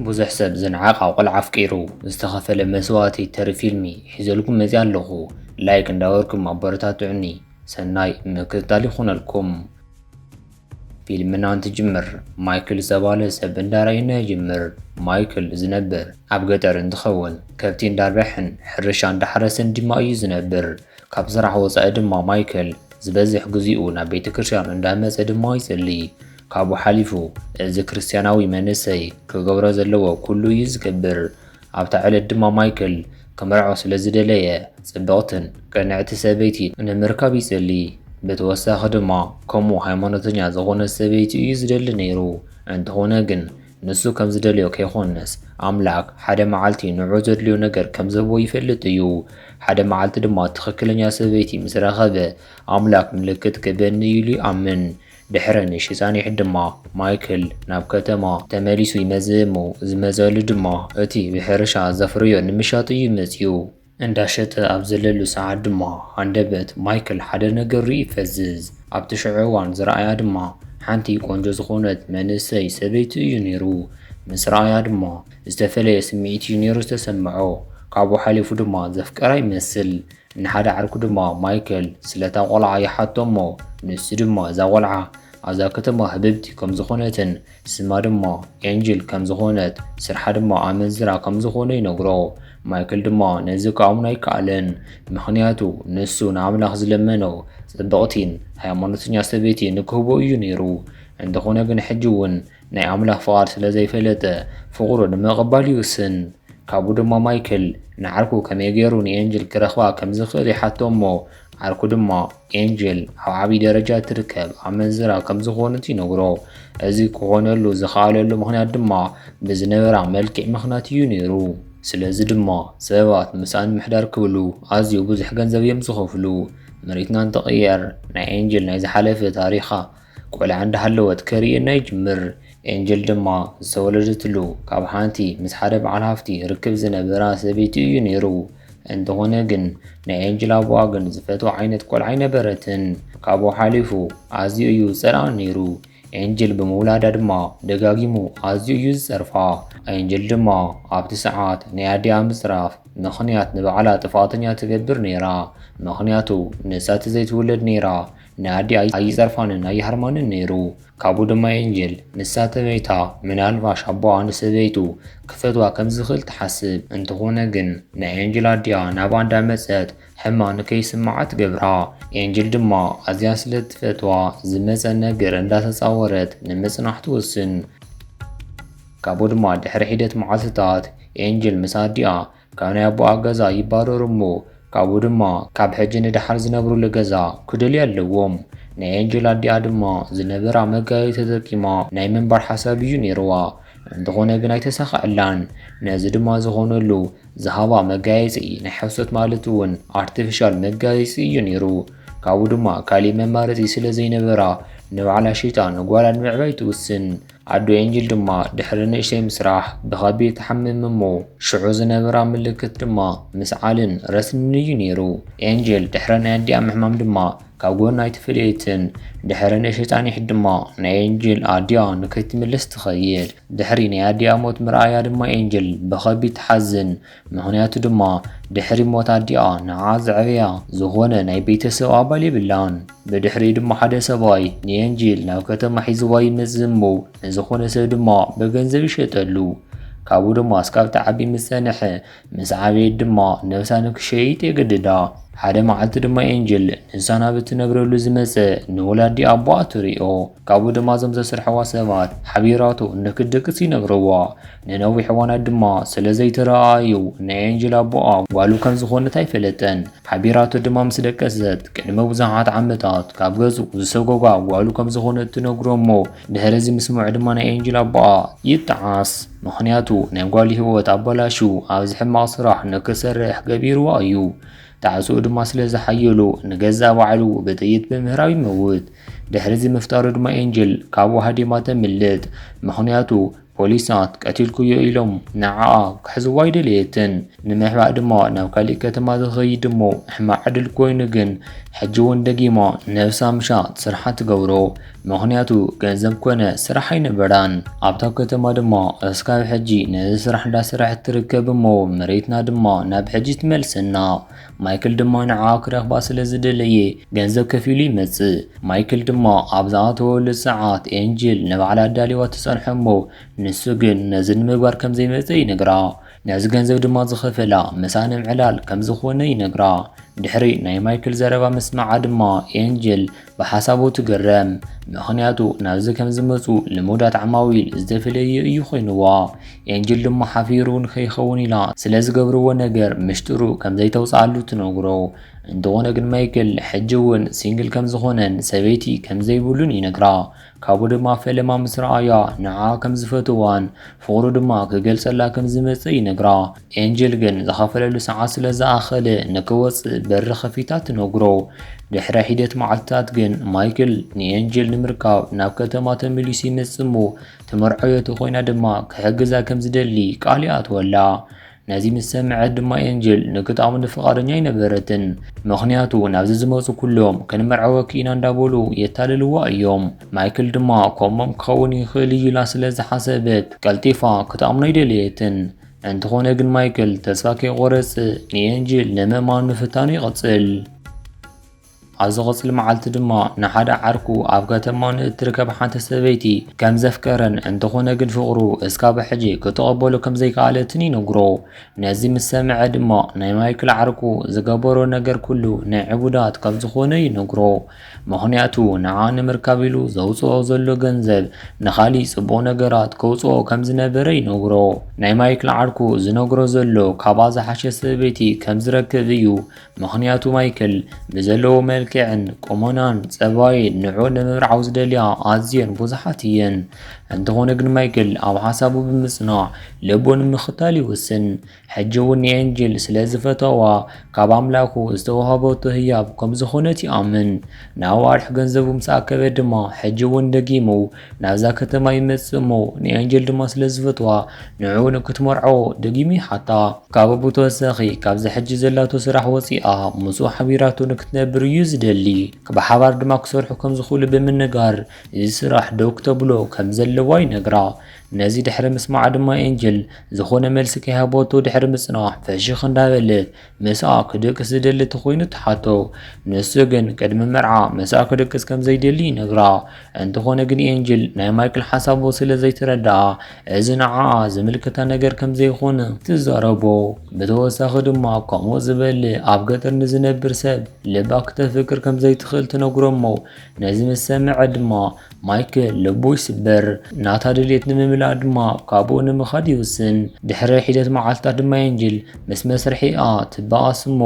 ብዙሕ ሰብ ዝነዓቓ ቆልዓ ኣፍቂሩ ዝተኸፈለ መስዋእቲ ተሪ ፊልሚ ሒዘልኩም መፂኣ ኣለኹ። ላይክ እንዳበርኩም ኣበረታትዑኒ። ሰናይ ምክትታል ይኹነልኩም። ፊልምና እንትጅምር ማይክል ዝተባህለ ሰብ እንዳረኣየና ይጅምር። ማይክል ዝነብር ኣብ ገጠር እንትኸውን ከብቲ እንዳርበሐን ሕርሻ እንዳሓረሰን ድማ እዩ ዝነብር። ካብ ስራሕ ወፃኢ ድማ ማይክል ዝበዝሕ ግዚኡ ናብ ቤተ ክርስቲያን እንዳመፀ ድማ ይፅሊ። ካብኡ ሓሊፉ እዚ ክርስቲያናዊ መንእሰይ ክገብሮ ዘለዎ ኩሉ እዩ ዝገብር። ኣብታ ዕለት ድማ ማይክል ክምርዖ ስለ ዝደለየ ጽብቕትን ቅንዕቲ ሰበይቲ ንምርካብ ይጽሊ። ብተወሳኺ ድማ ከምኡ ሃይማኖተኛ ዝኾነት ሰበይቲ እዩ ዝደሊ ነይሩ። እንተኾነ ግን ንሱ ከም ዝደልዮ ከይኾነስ ኣምላክ ሓደ መዓልቲ ንዑ ዘድልዮ ነገር ከም ዝህቦ ይፈልጥ እዩ። ሓደ መዓልቲ ድማ ትኽክለኛ ሰበይቲ ምስ ረኸበ ኣምላክ ምልክት ክህበኒ ኢሉ ይኣምን። ድሕሪ ንእሽቶ ጻኒሕ ድማ ማይክል ናብ ከተማ ተመሊሱ ይመጽእ እሞ ዝመጸሉ ድማ እቲ ብሕርሻ ዘፍርዮ ንምሻጥ እዩ መጺኡ። እንዳሸጠ ኣብ ዘለሉ ሰዓት ድማ ሃንደበት ማይክል ሓደ ነገር ርኢ ይፈዝዝ። ኣብቲ ሽዑ እዋን ዝረኣያ ድማ ሓንቲ ቆንጆ ዝኾነት መንእሰይ ሰበይቲ እዩ ነይሩ። ምስ ረኣያ ድማ ዝተፈለየ ስምዒት እዩ ነይሩ ዝተሰምዖ። ካብኡ ሓሊፉ ድማ ዘፍቀራ ይመስል። ንሓደ ዓርኩ ድማ ማይክል ስለታ ቆልዓ ይሓቶ እሞ ንሱ ድማ እዛ ቆልዓ ኣብዛ ከተማ ህብብቲ ከም ዝኾነትን ስማ ድማ ኤንጅል ከም ዝኾነት ስርሓ ድማ ኣመንዝራ ከም ዝኾነ ይነግሮ። ማይክል ድማ ነዚ ክኣምኖ ኣይከኣለን። ምኽንያቱ ንሱ ንኣምላኽ ዝለመኖ ጽብቕቲን ሃይማኖተኛ ሰበይቲ ንክህቦ እዩ ነይሩ። እንተኾነ ግን ሕጂ እውን ናይ ኣምላኽ ፍቓድ ስለ ዘይፈለጠ ፍቕሩ ንምቕባል ይውስን። ካብኡ ድማ ማይክል ንዓርኩ ከመይ ገይሩ ንኤንጅል ክረኽባ ከም ዝኽእል ይሓቶ እሞ ዓርኩ ድማ ኤንጅል ኣብ ዓብዪ ደረጃ ትርከብ ኣመንዝራ ከም ዝኾነት ይነግሮ። እዚ ክኾነሉ ዝኸኣለሉ ምኽንያት ድማ ብዝነበራ መልክዕ ምኽንያት እዩ ነይሩ። ስለዚ ድማ ሰባት ምስኣ ንምሕዳር ክብሉ ኣዝዩ ብዙሕ ገንዘብ እዮም ዝኸፍሉ። ምርኢትና እንትቕየር ናይ ኤንጅል ናይ ዝሓለፈ ታሪኻ ቆልዓ እንዳሃለወት ከርእየና ይጅምር። ኤንጅል ድማ ዝተወለደትሉ ካብ ሓንቲ ምስ ሓደ በዓል ሃፍቲ ርክብ ዝነበራ ሰበይቲ እዩ ነይሩ። እንተኾነ ግን ናይ ኤንጅል ኣቦኣ ግን ዝፈትዋ ዓይነት ቆልዓ ኣይነበረትን። ካብኡ ሓሊፉ ኣዝዩ እዩ ዝጸልኣን ነይሩ። ኤንጅል ብምውላዳ ድማ ደጋጊሙ ኣዝዩ እዩ ዝጸርፋ። ኤንጅል ድማ ኣብቲ ሰዓት ናይ ኣዲኣ ምጽራፍ ምኽንያት ንባዕላ ጥፍኣተኛ ትገብር ነይራ። ምኽንያቱ ንሳ ተዘይትውለድ ነይራ ንኣዲኣ ኣይጸርፋንን ኣይሃርማንን ነይሩ። ካብኡ ድማ ኤንጅል ንሳ ተመይታ ምናልባሽ ኣቦኣ ንሰበይቱ ክፈትዋ ከም ዝኽእል ትሓስብ። እንተኾነ ግን ናይ ኤንጅል ኣዲኣ ናብኣ እንዳመጸት ሕማቕ ንከይስምዓ ትገብራ። ኤንጅል ድማ ኣዝያ ስለ እትፈትዋ ዝመጸ ነገር እንዳተጻወረት ንምጽናሕ ትውስን። ካብኡ ድማ ድሕሪ ሒደት መዓልትታት ኤንጅል ምስ ኣዲኣ ካብ ናይ ኣቦኣ ገዛ ይባረሩ እሞ ካብኡ ድማ ካብ ሕጂ ንደሓር ዝነብሩሉ ገዛ ክደልዩ ኣለዎም። ናይ ኤንጅል ኣዲኣ ድማ ዝነበራ መጋየፂ ተጠቂማ ናይ ምንባር ሓሳብ እዩ ነይርዋ። እንተኾነ ግን ኣይተሳኸዐላን። ነዚ ድማ ዝኾነሉ ዝሃባ መጋየፂ ናይ ሓሶት ማለት እውን ኣርቲፊሻል መጋየፂ እዩ ነይሩ። ካብኡ ድማ ካሊእ መማረፂ ስለ ዘይነበራ ንባዕላ ሽይጣ ንጓላ ንምዕባይ ትውስን። ኣዶ ኤንጅል ድማ ድሕሪ ንእሽተይ ምስራሕ ብኸቢድ ትሓምም እሞ ሽዑ ዝነበራ ምልክት ድማ ምስዓልን ረስንን እዩ ነይሩ። ኤንጅል ድሕሪ ናይ ኣዲኣ ምሕማም ድማ ካብ ጎና ኣይተፈለየትን። ድሕሪ ንእሽተይ ጻኒሕ ድማ ናይ ኤንጅል ኣዲኣ ንከይትምለስ ትኸይድ። ድሕሪ ናይ ኣዲኣ ሞት ምርኣያ ድማ ኤንጅል ብኸቢድ ትሓዝን። ምኽንያቱ ድማ ድሕሪ ሞት ኣዲኣ ንዓ ዘዕበያ ዝኾነ ናይ ቤተሰብ ኣባል የብላን። ብድሕሪኡ ድማ ሓደ ሰብኣይ ንኤንጅል ናብ ከተማ ሒዝዋ ይመጽእ እሞ ንዝኾነ ሰብ ድማ ብገንዘብ ይሸጠሉ። ካብኡ ድማ እስካብ ትዓቢ ምስ ጸንሐ ምስ ዓበየት ድማ ነብሳ ንክሸይጥ የገድዳ። ሓደ መዓልቲ ድማ ኤንጅል ንሳ ናብ እትነብረሉ ዝመጸ ንወላዲ ኣቦኣ ትሪኦ። ካብኡ ድማ እዞም ዘስርሕዋ ሰባት ሓቢራቶ ንክትድቅስ ይነግርዋ። ንነዊሕ እዋናት ድማ ስለ ዘይተረኣኣዩ ናይ ኤንጅል ኣቦኣ ጓሉ ከም ዝኾነት ኣይፈለጠን። ሓቢራቶ ድማ ምስ ደቀሰት ቅድሚ ብዙሓት ዓመታት ካብ ገዝኡ ዝሰጎጋ ጓሉ ከም ዝኾነት ትነግሮ እሞ ድሕሪ እዚ ምስምዑ ድማ ናይ ኤንጅል ኣቦኣ ይጠዓስ። ምኽንያቱ ናይ ጓሉ ህይወት ኣበላሹ ኣብዚ ሕማቕ ስራሕ ንክሰርሕ ገቢርዋ እዩ። ጣዕስኡ ድማ ስለ ዝሓየሎ ንገዛእ ባዕሉ ብጥይት ብምህራብ ይመውት። ድሕሪ እዚ ምፍጣሩ ድማ ኤንጅል ካብኡ ሃዲማ ተምልጥ። ምኽንያቱ ፖሊሳት ቀቲልኩዮ ኢሎም ንዓኣ ክሕዝዋ ኣይደለየትን። ንምሕባእ ድማ ናብ ካሊእ ከተማ ዝኸይድ እሞ ሕማቕ ዕድል ኮይኑ ግን ሕጂ እውን ደጊማ ነብሳ ምሻ ስርሓ ትገብሮ። ምኽንያቱ ገንዘብ ኮነ ስራሕ ኣይነበራን። ኣብታ ከተማ ድማ እስካብ ሕጂ ነዚ ስራሕ እንዳሰራሐት ትርከብ እሞ፣ መሬትና ድማ ናብ ሕጂ ትመልሰና። ማይክል ድማ ንዓ ክረኽባ ስለ ዝደለየ ገንዘብ ከፊሉ ይመጽእ። ማይክል ድማ ኣብ ዝኣተወሉ ሰዓት ኤንጅል ንባዕላ ኣዳልዋ ትጸንሖ እሞ፣ ንሱ ግን ነዚ ንምግባር ከም ዘይመጸ ይነግራ። ነዚ ገንዘብ ድማ ዝኸፈላ ምሳኣ ንምዕላል ከም ዝኾነ ይነግራ። ድሕሪ ናይ ማይክል ዘረባ ምስማዓ ድማ ኤንጅል ብሓሳቡ ትግረም። ምኽንያቱ ናብዚ ከም ዝመጹ ልሙዳት ዓማዊል ዝተፈለየ እዩ ኮይንዋ። ኤንጅል ድማ ሓፊሩ ንከይኸውን ኢላ ስለ ዝገብርዎ ነገር ምሽጥሩ ከም ዘይተውጽኣሉ ትነግሮ። እንተኾነ ግን ማይክል ሕጂ እውን ሲንግል ከም ዝኾነን ሰበይቲ ከም ዘይብሉን ይነግራ። ካብኡ ድማ ፈለማ ምስ ረኣያ ንዓ ከም ዝፈትዋን ፍቕሩ ድማ ክገልጸላ ከም ዝመጸ ይነግራ። ኤንጅል ግን ዝኸፈለሉ ሰዓት ስለ ዝኣኸለ ንክወጽእ በሪ ከፊታ ትነግሮ። ድሕሪ ሒደት መዓልትታት ግን ማይክል ንኤንጅል ንምርካብ ናብ ከተማ ተመሊሱ ይመጽእ እሞ፣ ትመርዖዮ ተኾይና ድማ ክሕግዛ ከም ዝደሊ ቃል ይኣትወላ። ነዚ ምስ ሰምዐት ድማ ኤንጅል ንክትኣምኖ ፍቓደኛ ኣይነበረትን። ምኽንያቱ ናብዚ ዝመጹ ኩሎም ክንመርዐወኪ ኢና እንዳበሉ የታልልዋ እዮም። ማይክል ድማ ከምኦም ክኸውን ይኽእል እዩ ኢላ ስለ ዝሓሰበት ቀልጢፋ ክትኣምኖ ኣይደለየትን። እንተኾነ ግን ማይክል ተስፋ ከይቆረጸ ንኤንጅል ንምእማን ምፍታኑ ይቕጽል። ኣብ ዝቕጽል መዓልቲ ድማ ንሓደ ዓርኩ ኣብ ከተማ ንእትርከብ ሓንቲ ሰበይቲ ከም ዘፍቀረን፣ እንተኾነ ግን ፍቕሩ እስካብ ሕጂ ክትቕበሎ ከም ዘይከኣለትን ይነግሮ። ነዚ ምስ ሰምዐ ድማ ናይ ማይክል ዓርኩ ዝገበሮ ነገር ኩሉ ናይ ዕቡዳት ከም ዝኾነ ይነግሮ። ምኽንያቱ ንዓ ንምርካብ ኢሉ ዘውጽኦ ዘሎ ገንዘብ ንኻሊእ ጽቡቕ ነገራት ከውጽኦ ከም ዝነበረ ይነግሮ። ናይ ማይክል ዓርኩ ዝነግሮ ዘሎ ካብኣ ዝሓሸ ሰበይቲ ከም ዝረክብ እዩ። ምኽንያቱ ማይክል ብዘለዎ መልክዕን ቁመናን ጸባይን ንዕኡ ንምምርዓው ዝደልያ ኣዝየን ብዙሓት እየን። እንተኾነ ግን ማይክል ኣብ ሓሳቡ ብምጽናዕ ልቡ ንምኽታል ይውስን። ሕጂ እውን ንኤንጅል ስለ ዝፈተዋ ካብ ኣምላኹ ዝተዋህበቶ ህያብ ከም ዝኾነት ይኣምን። ንኣዋርሕ ገንዘቡ ምስ ኣከበ ድማ ሕጂ እውን ደጊሙ ናብዛ ከተማ ይመጽእ እሞ ንኤንጅል ድማ ስለ ዝፈትዋ ንዕኡ ንክትመርዖ ደጊሙ ይሓታ። ካብኡ ብተወሳኺ ካብዚ ሕጂ ዘላቶ ስራሕ ወፂኣ ምስኡ ሓቢራቶ ንክትነብር እዩ ዝደሊ። ብሓባር ድማ ክሰርሑ ከም ዝኽእሉ ብምንጋር እዚ ስራሕ ደው ክተብሎ ከም ዘለዋ ይነግራ። ነዚ ድሕሪ ምስማዓ ድማ ኤንጅል ዝኾነ መልሲ ከይሃበቶ ድሕሪ ምጽናሕ ፈሽኽ እንዳበለት ምስኣ ክድቅስ ዝደሊ ተኾይኑ ትሓቶ። ንሱ ግን ቅድሚ መርዓ ምስኣ ክድቅስ ከም ዘይደሊ ይነግራ። እንተኾነ ግን ኤንጅል ናይ ማይክል ሓሳቡ ስለ ዘይተረድኣ እዚ ንዓኣ ዝምልከታ ነገር ከም ዘይኾነ ትዛረቦ። ብተወሳኺ ድማ ከምኡ ዝበለ ኣብ ገጠር ንዝነብር ሰብ ልባ ክተፍቅር ከም ዘይትኽእል ትነግሮ እሞ ነዚ ምስ ሰምዐ ድማ ማይክል ልቡ ይስበር። ናታ ድልየት ንምምላእ ድማ ካብኡ ንምኻድ ይውስን። ድሕሪ ሒደት መዓልትታት ድማ ኤንጅል ምስ መስርሒኣ ትበኣስ እሞ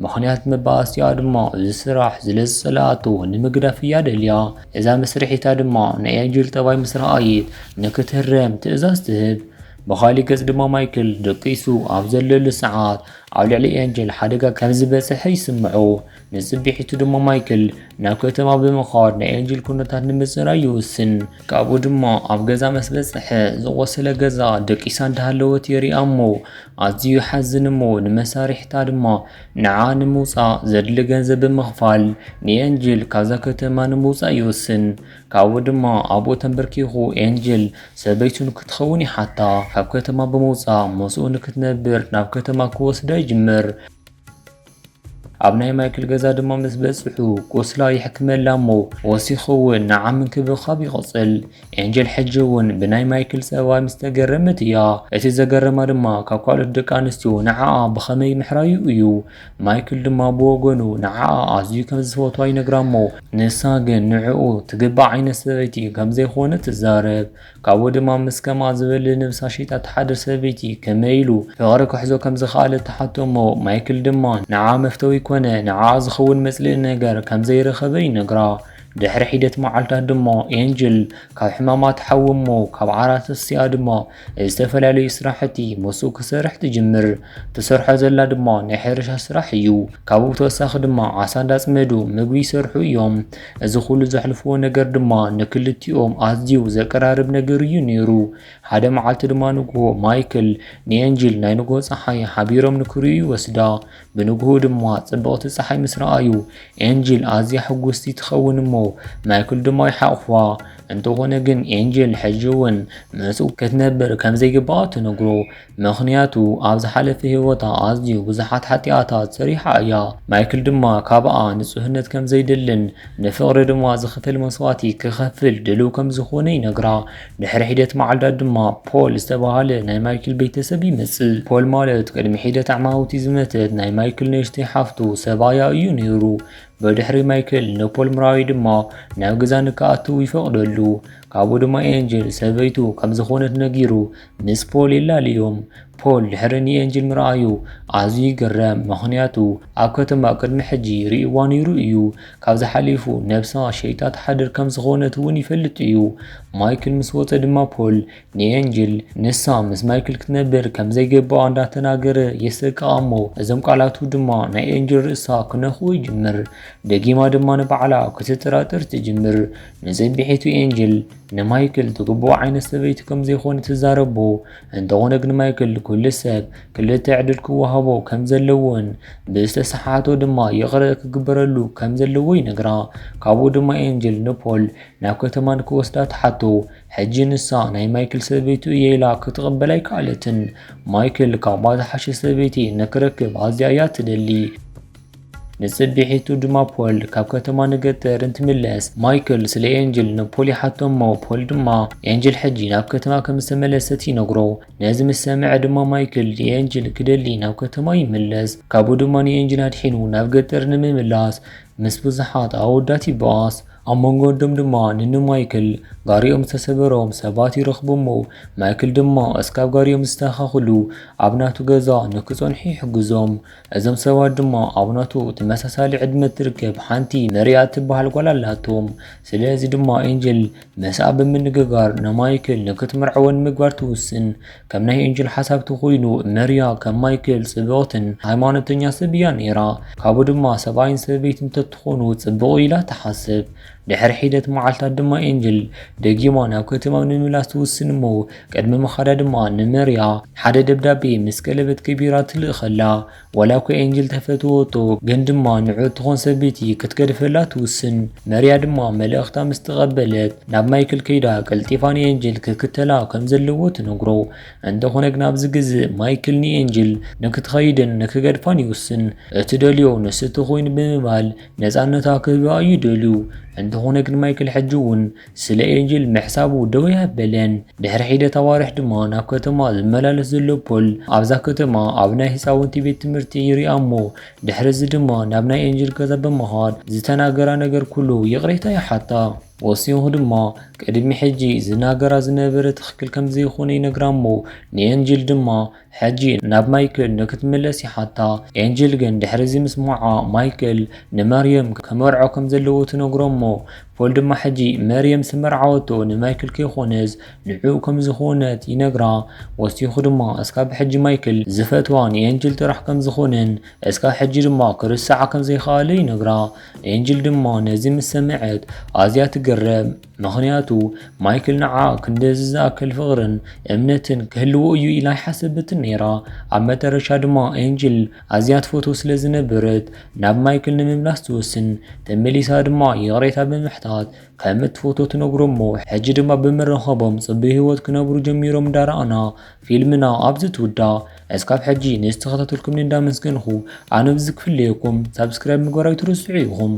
ምኽንያት መባኣስቲኣ ድማ እዚ ስራሕ ስለ ዝጸልኣቶ ንምግዳፍ እያ ደልያ። እዛ መስርሒታ ድማ ናይ ኤንጅል ጠባይ ምስ ረኣየት ንክትህረም ትእዛዝ ትህብ። ብኻሊእ ገጽ ድማ ማይክል ደቂሱ ኣብ ዘለሉ ሰዓት ኣብ ልዕሊ ኤንጅል ሓደጋ ከም ዝበጽሐ ይስምዖ። ንጽብሒቱ ድማ ማይክል ናብ ከተማ ብምኻድ ናይ ኤንጅል ኩነታት ንምጽራይ ይውስን። ካብኡ ድማ ኣብ ገዛ ምስ በጽሐ ዝቖሰለ ገዛ ደቂሳ እንዳሃለወት የሪኣ እሞ ኣዝዩ ይሓዝን እሞ ንመሳርሒታ ድማ ንዓ ንምውጻእ ዘድሊ ገንዘብ ብምኽፋል ንኤንጅል ካብዛ ከተማ ንምውጻእ ይውስን። ካብኡ ድማ ኣብኡ ተንበርኪኹ ኤንጅል ሰበይቱ ንክትኸውን ይሓታ። ካብ ከተማ ብምውጻእ ምስኡ ንክትነብር ናብ ከተማ ክወስዳ ይጅምር። ኣብ ናይ ማይክል ገዛ ድማ ምስ በጽሑ ቁስላ ይሕክመላ እሞ ወሲኹ እውን ንዓ ምንክብኻብ ይቕጽል። ኤንጀል ሕጂ እውን ብናይ ማይክል ጸባይ ምስ ተገረመት እያ። እቲ ዘገረማ ድማ ካብ ካልኦት ደቂ ኣንስትዮ ንዓኣ ብኸመይ ምሕራዩ እዩ። ማይክል ድማ ብወገኑ ንዓኣ ኣዝዩ ከም ዝፈትዋ ይነግራ እሞ ንሳ ግን ንዕኡ ትግባእ ዓይነት ሰበይቲ ከም ዘይኮነ ትዛረብ። ካብኡ ድማ ምስ ከምኣ ዝበለ ነብሳ ሸይጣ ትሓድር ሰበይቲ ከመይ ኢሉ ፍቕሪ ክሕዞ ከም ዝኸኣለ ትሓቶ እሞ ማይክል ድማ ንዓ መፍተዊ ኮነ ንዓ ዝኸውን መጽልኢ ነገር ከም ዘይረኸበ ይነግራ። ድሕሪ ሒደት መዓልታት ድማ ኤንጅል ካብ ሕማማ ትሓዊ እሞ ካብ ዓራት ተሲኣ ድማ ዝተፈላለዩ ስራሕቲ ምስኡ ክሰርሕ ትጅምር። ትሰርሖ ዘላ ድማ ናይ ሕርሻ ስራሕ እዩ። ካብኡ ተወሳኺ ድማ ዓሳ እንዳጽመዱ ምግቢ ይሰርሑ እዮም። እዚ ኩሉ ዘሕልፍዎ ነገር ድማ ንክልቲኦም ኣዝዩ ዘቀራርብ ነገር እዩ ነይሩ። ሓደ መዓልቲ ድማ ንግሆ ማይክል ንኤንጅል ናይ ንግሆ ጸሓይ ሓቢሮም ንክርእዩ ይወስዳ። ብንግሆ ድማ ጽብቕቲ ጸሓይ ምስ ረኣዩ ኤንጅል ኣዝያ ሕጉስቲ ትኸውን እሞ ማይክል ድማ ይሓቑፍዋ። እንተኾነ ግን ኤንጅል ሕጂ እውን ምስኡ ክትነብር ከም ዘይግባኣ ትነግሮ። ምኽንያቱ ኣብ ዝሓለፈ ህይወታ ኣዝዩ ብዙሓት ሓጢኣታት ሰሪሓ እያ። ማይክል ድማ ካብኣ ንጹህነት ከም ዘይደልን ንፍቕሪ ድማ ዝኽፈል መስዋእቲ ክኸፍል ድሉው ከም ዝኾነ ይነግራ። ድሕሪ ሒደት መዓልታት ድማ ፖል ዝተባህለ ናይ ማይክል ቤተሰብ ይመጽእ። ፖል ማለት ቅድሚ ሒደት ዓማውቲ ዝመተት ናይ ማይክል ንእሽተይ ሓፍቱ ሰብኣያ እዩ ነይሩ። ብድሕሪ ማይክል ንፖል ምርኣዩ ድማ ናብ ገዛ ንክኣቱ ይፈቕደሉ። ካብኡ ድማ ኤንጅል ሰበይቱ ከም ዝኾነት ነጊሩ ምስ ፖል የላልዮም። ፖል ድሕሪ ንኤንጅል ምርኣዩ ኣዝዩ ይግረም፣ ምኽንያቱ ኣብ ከተማ ቅድሚ ሕጂ ርእይዋ ነይሩ እዩ። ካብዚ ሓሊፉ ነብሳ ሸይጣ ትሓድር ከም ዝኾነት እውን ይፈልጥ እዩ። ማይክል ምስ ወጸ ድማ ፖል ንኤንጅል ንሳ ምስ ማይክል ክትነብር ከም ዘይግባኣ እንዳተናገረ የሰቅቓ እሞ እዞም ቃላቱ ድማ ናይ ኤንጅል ርእሳ ክነኽኡ ይጅምር። ደጊማ ድማ ንባዕላ ክትጠራጠር ትጅምር። ንጽቢሒቱ ኤንጅል ንማይክል ትግብኦ ዓይነት ሰበይቲ ከም ዘይኮነ ትዛረቦ። እንተኾነ ግን ማይክል ኩሉ ሰብ ክልተ ዕድል ክወሃቦ ከም ዘለዎን ብዝተሰሓሓቶ ድማ ይቕረ ክግበረሉ ከም ዘለዎ ይነግራ። ካብኡ ድማ ኤንጅል ንፖል ናብ ከተማ ንክወስዳ ትሓቶ። ሕጂ ንሳ ናይ ማይክል ሰበይቱ እየ ኢላ ክትቕበል ኣይከኣለትን። ማይክል ካብኣ ዝሓሸ ሰበይቲ ንክረክብ ኣዝያ እያ ትደሊ። ንጽቢሒቱ ድማ ፖል ካብ ከተማ ንገጠር እንትምለስ ማይክል ስለ ኤንጅል ንፖል ይሓቶ እሞ ፖል ድማ ኤንጅል ሕጂ ናብ ከተማ ከም ዝተመለሰት ይነግሮ። ነዚ ምስ ሰምዐ ድማ ማይክል ንኤንጅል ክደሊ ናብ ከተማ ይምለስ። ካብኡ ድማ ንኤንጅል ኣድሒኑ ናብ ገጠር ንምምላስ ምስ ብዙሓት ኣወዳት ይበኣስ። ኣብ መንጎ ኣዶም ድማ ንንማይክል ጋሪኦም ዝተሰበሮም ሰባት ይረኽቡ እሞ ማይክል ድማ እስካብ ጋሪኦም ዝስተኻኽሉ ኣብ ናቱ ገዛ ንክጸንሑ ይሕግዞም። እዞም ሰባት ድማ ኣብ ናቱ ተመሳሳሊ ዕድመ ትርከብ ሓንቲ መርያ እትበሃል ጓል ኣላቶም። ስለዚ ድማ ኤንጅል ምስኣ ብምንግጋር ንማይክል ንክትምርዐወን ምግባር ትውስን። ከም ናይ ኤንጅል ሓሳብ ተኾይኑ መርያ ከም ማይክል ጽብቕትን ሃይማኖተኛ ሰብ እያ ነይራ። ካብኡ ድማ ሰብኣይን ሰበይትን እንተትኾኑ ጽቡቕ ኢላ ትሓስብ። ድሕሪ ሒደት መዓልታት ድማ ኤንጅል ደጊማ ናብ ከተማ ንምምላስ ትውስን እሞ ቅድሚ ምኻዳ ድማ ንመርያ ሓደ ደብዳቤ ምስ ቀለበት ገቢራ ትልእኸላ። ዋላ እኳ ኤንጅል ተፈትወቶ ግን ድማ ንዑ ትኾን ሰበይቲ ክትገድፈላ ትውስን። መርያ ድማ መልእኽታ ምስ ተቐበለት ናብ ማይክል ከይዳ ቀልጢፋ ንኤንጅል ክክተላ ከም ዘለዎ ትነግሮ። እንተኾነ ግን ኣብዚ ግዜ ማይክል ንኤንጅል ንክትኸይድን ንክገድፋን ይውስን። እቲ ደልዮ ንሱ ተኾይኑ ብምባል ነጻነታ ክህባ እዩ ደልዩ። እንተኾነ ግን ማይክል ሕጂ እውን ስለ ኤንጅል ምሕሳቡ ደው ኣየበለን። ድሕሪ ሒደት ኣዋርሕ ድማ ናብ ከተማ ዝመላለስ ዘሎ ፖል ኣብዛ ከተማ ኣብ ናይ ህፃውንቲ ቤት ትምህርቲ ይሪኣ እሞ ድሕሪ እዚ ድማ ናብ ናይ ኤንጅል ገዛ ብምኻድ ዝተናገራ ነገር ኩሉ ይቕሬታ ይሓታ። ወሲኹ ድማ ቅድሚ ሕጂ ዝናገራ ዝነበረ ትኽክል ከም ዘይኾነ ይነግራ እሞ ንኤንጅል ድማ ሕጂ ናብ ማይክል ንክትምለስ ይሓታ። ኤንጅል ግን ድሕሪ እዚ ምስማዓ ማይክል ንመርየም ከመርዖ ከም ዘለዎ ትነግሮ እሞ ፖል ድማ ሕጂ መርየም ስመርዓወቶ ንማይክል ከይኮነስ ንዕኡ ከም ዝኾነት ይነግራ። ወሲኹ ድማ እስካብ ሕጂ ማይክል ዝፈትዋ ንኤንጅል ጥራሕ ከም ዝኾነን እስካብ ሕጂ ድማ ክርስዓ ከም ዘይኸኣለ ይነግራ። ኤንጅል ድማ ነዚ ምስ ሰምዐት ኣዝያ ትግረም። ምኽንያቱ ማይክል ንዓ ክንድዚ ዝኣክል ፍቕርን እምነትን ክህልዎ እዩ ኢላ ኣይሓሰበትን ነይራ። ኣብ መጨረሻ ድማ ኤንጅል ኣዝያ ትፈትዎ ስለ ዝነበረት ናብ ማይክል ንምምላስ ትውስን። ተመሊሳ ድማ ይቕሬታ ብምሕታት ከም እትፈትዎ ትነግሮ እሞ ሕጂ ድማ ብምርኻቦም ጽቡቕ ህይወት ክነብሩ ጀሚሮም እንዳረኣና ፊልምና ኣብዚ ትውዳእ። እስካብ ሕጂ ንዝተኸታተልኩምኒ እንዳመስገንኹ ኣነ ብዚ ክፍለየኩም ሳብስክራይብ ምግባር ኣይትርስዑ ኢኹም።